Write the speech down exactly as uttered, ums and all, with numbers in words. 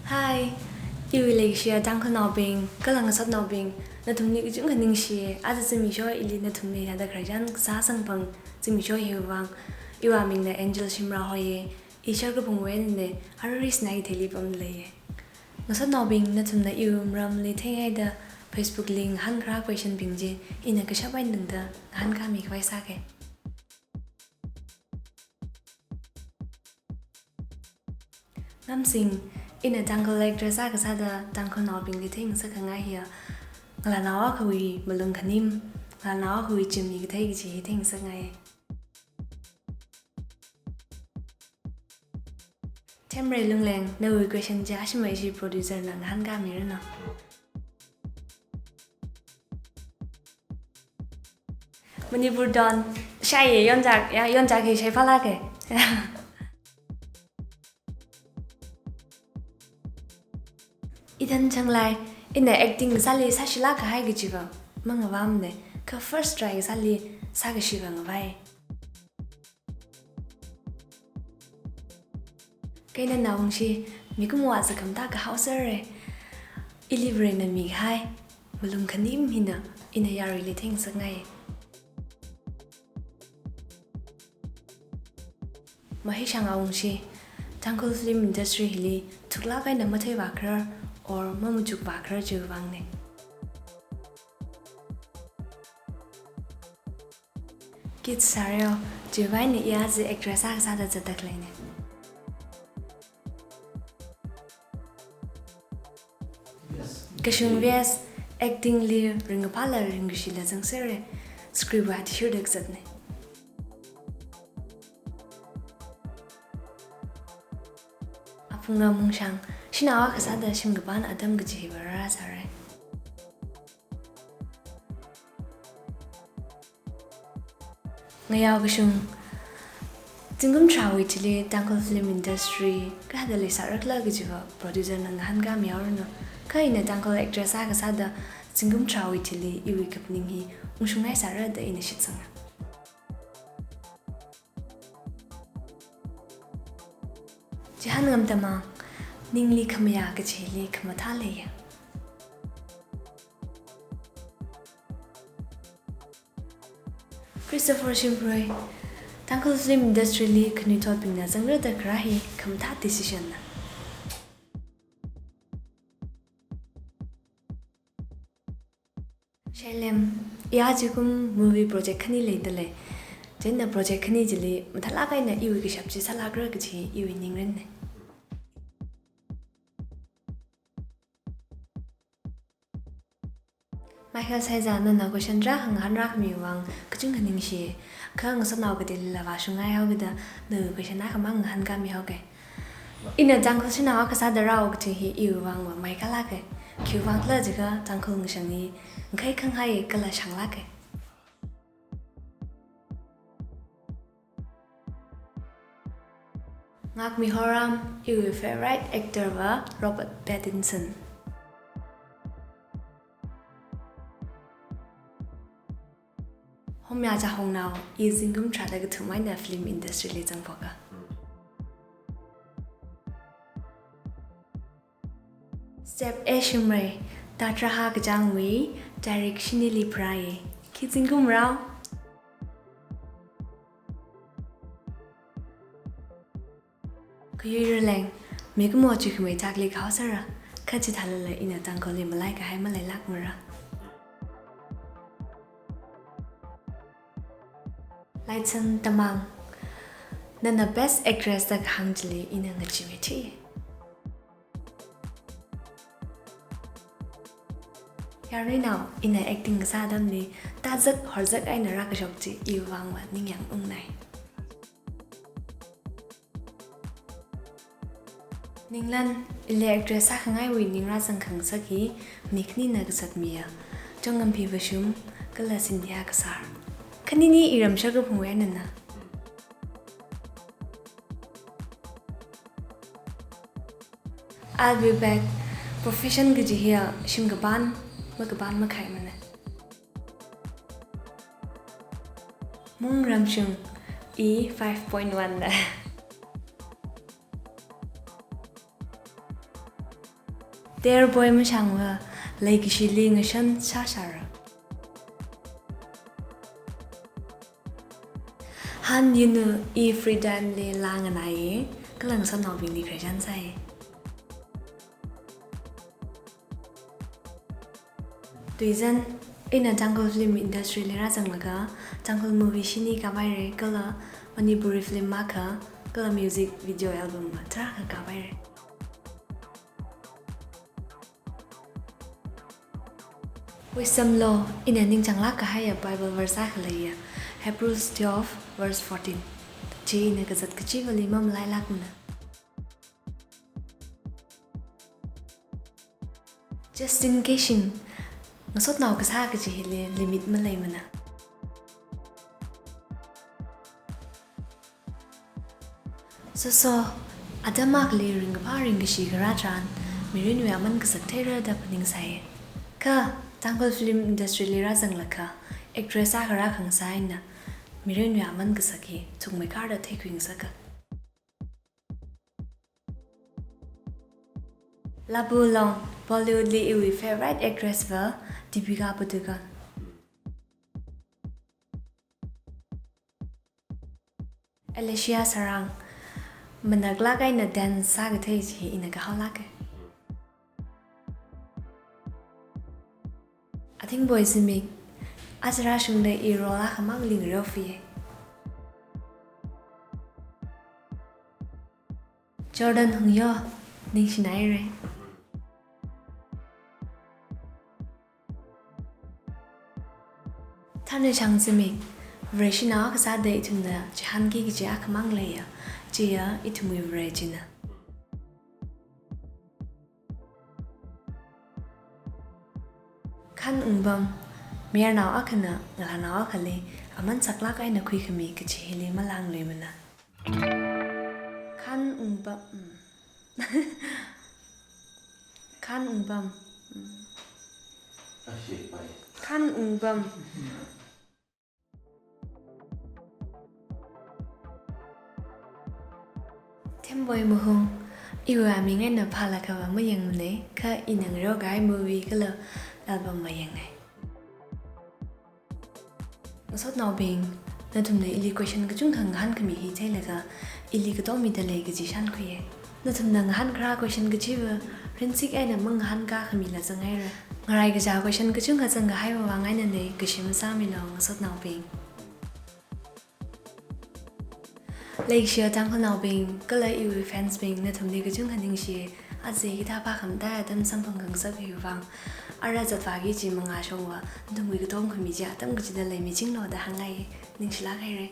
Hi, iwui leikashiya Tangkhulnaobing, kala ngasotnaobing, nathumli kachungkha ningshi. Aja zimiksho ili nathumli hithāda khararchan kasā samphang zimiksho hiwui vang, iwui mingna Angel Shimrah hoiya, i Sharkaphungwui einana, arui Sinai theili pamda leiya. Ngasotnaobing, nathumna iwui maramli theihaida Facebook li ngahānkharā question bing chi, ina kashap eina tangda ngahānkāmi khavai sāga. Ngamsing, ina Tangkhul actress akha sāda Tangkhulnaobingli theingasakkhangai hiya, ngalānao akhawui malung khanim, ngalānao akhawui chimnei kathei kaji hi theingasakngai. Themrei Lungleng, nawui question chi ashimai shi producer na ngahānkāmiranu. Manipur don, shai yonchak, ya, yonchak hi shai phalāka. Ithum changlai, ina acting sāli sāshilāk kahai kajiva mangavāmana, kha first try sāli sākashi va ngavai. Kha ina naoshi, mikumo aja khamathā kahaosera. Ili Varena mikahai malung khanim hina ina yaruili theingasakngai. Mahishang Awungshi, Tangkhul film industry hili thuklāk eina matheivākharar or mamachukvākharar chiwui vangna. Kit Sareo, chiwui eina i aja actress akha sāda zatda khaleina. Kashung V S, acting li ringkaphāla ringkashila zangsera, script va athishurda kazatna. Aphunga Mungshang, shanao akha sāda shim kapam atam kaji hiva rāsāra. Ngayao Kashung, zingkum tharāwui thili Tangkhul film industry kathāda leisārakhala kajiva producer na ngahānkāmihaoranu. Kha ina Tangkhul actress akha sāda zingkum tharāwui thili iwui kaphaning hi ungshungngaisāra da ina shitsanga. Chihān Ngamtamang, ningli khamayā kachili khamathā leiya. Christopher Shimprui, Tangkhul film industry li khanuithotbingna zangrada kharā hi khamathā decision na. Shailem, i aja kum movie project khani leidalei. Chieina project khani chili mathālāk eina iwui kashap chi sālākra kaji iwui ningrinna. Michael Saiza, nana question rā hāng hānrākhamiwui vang kachungkha ningshi. Kha ngasotnao kateilila vāshungngaihaokida nawui question akhamang ngahānkāmihaoka. Ina Tangkhul shanao akha sāda rāo kaji hi iwui vangva maikālāka. Khiwui vangkhala jiakha Tangkhul ngashan hi ngakhai khanghai kala shanglāka. Ngakmi Horam, iwui favorite actor va Robert Pattinson. Homya Chahongnao, i zingkum tharāda kathum eina film industry li zangphoka. Step A Shimrei, Tatraha kachāngwui, Tarik shinili pharāya. Khi zingkum rao? Kayui Raleng, mikumo chi khamei thakli kahaosera, kha chithālala ina Tangkhulli malaikahai maleilākmara. Laitsan Tamang, nana best actress da kahāng chili ina ngachee meithi. Yaruinao, ina acting kasā atamli tāzak horzak eina rākashok chi iwui vangva ningyāng ungnai. Ninglan, ili actress sākhangaiwui ningrā zangkhangasak hi mi khanina kazatmiya, Chongngamphi Vashum kala Cynthia Kasar. Khanini iram Sharkaphungwui einana. I'll be back. Profession kaji hiya shim kapam, makapam makhaimana. Mung Ramshung, i five point one na. Terpoi mashangva, leikashili ngashan shāshāra. Han yunu i free time li laa nganāya, kala ngasotnaobingli khare chānsai. Tuizan, ina Tangkhul film industry li rāzanglaga, Tangkhul movie shini kapaira, kala Manipuri film akha, kala music video album ma tarākha kapaira. Wisdom law, ina ningchānglāk kahaiya Bible verse akha leiya, Hebrews twelve verse fourteen. Chi ina kazat kachivali mamalailākmana. Justification, ngasotnao kasā kachi hili limit maleimana. Soso, atam akhali ringkaphā ringkashi kharā tharan, mirinwui aman kasak theira da phaningsai. Kha, Tangkhul film industry li rāzanglakha, actress akha rākhangasak eina, mirinwui aman kasak hi, chungmeikharda theikhuingasaka. Labu long, Bollywood li iwui favorite actress va, Deepika Padukone. Alicia Sarang, manaklāk eina dance sākathei chi ina kahaolāka. Athingboi Zimik, aja rāshungda i role akhamangli ngareofiya. Jordan Hungyo, ningshinaira. Thanrishang Zimik, Vareshinao akha sāda ithumna chihānki kaji akhamang leiya, chiya ithumwui Vare china. Khan Wungpam, mayarnao akhana ngalānao akhali aman saklāk eina khuikhami kachi hili malāngluimana. Khan Wungpam. Mm. Khan Wungpam. Mm. Khan Wungpam. Themboi Mahung, iwui aming eina phālakhava mayangmanei, kha ina ngareo kahai movie kala album va yangai. Ngasotnaobing, nathumna ili question kachungkha ngahānkhami hi theilaga, ili katomida lei kaji shānkhuiya. Nathumna ngahānkharā question kachiva, rinsik eina mangahānkakhamila zanghaira. Ngaraikacha question kachungkha zangkahaiwui vang einanei, kashi masāmilu ngasotnaobing. Leikashiya Tangkhulnaobing, kala iwui fans bing, nathumli kachungkha ningshi, aja hithā phākhamataiya atam samphang khangasak hiwui vang. Ara zatvāki kaji mangāshongva, nathumwui katomkhami chi atam kachida leimichinglu da hāngngai, ningshilāk haira.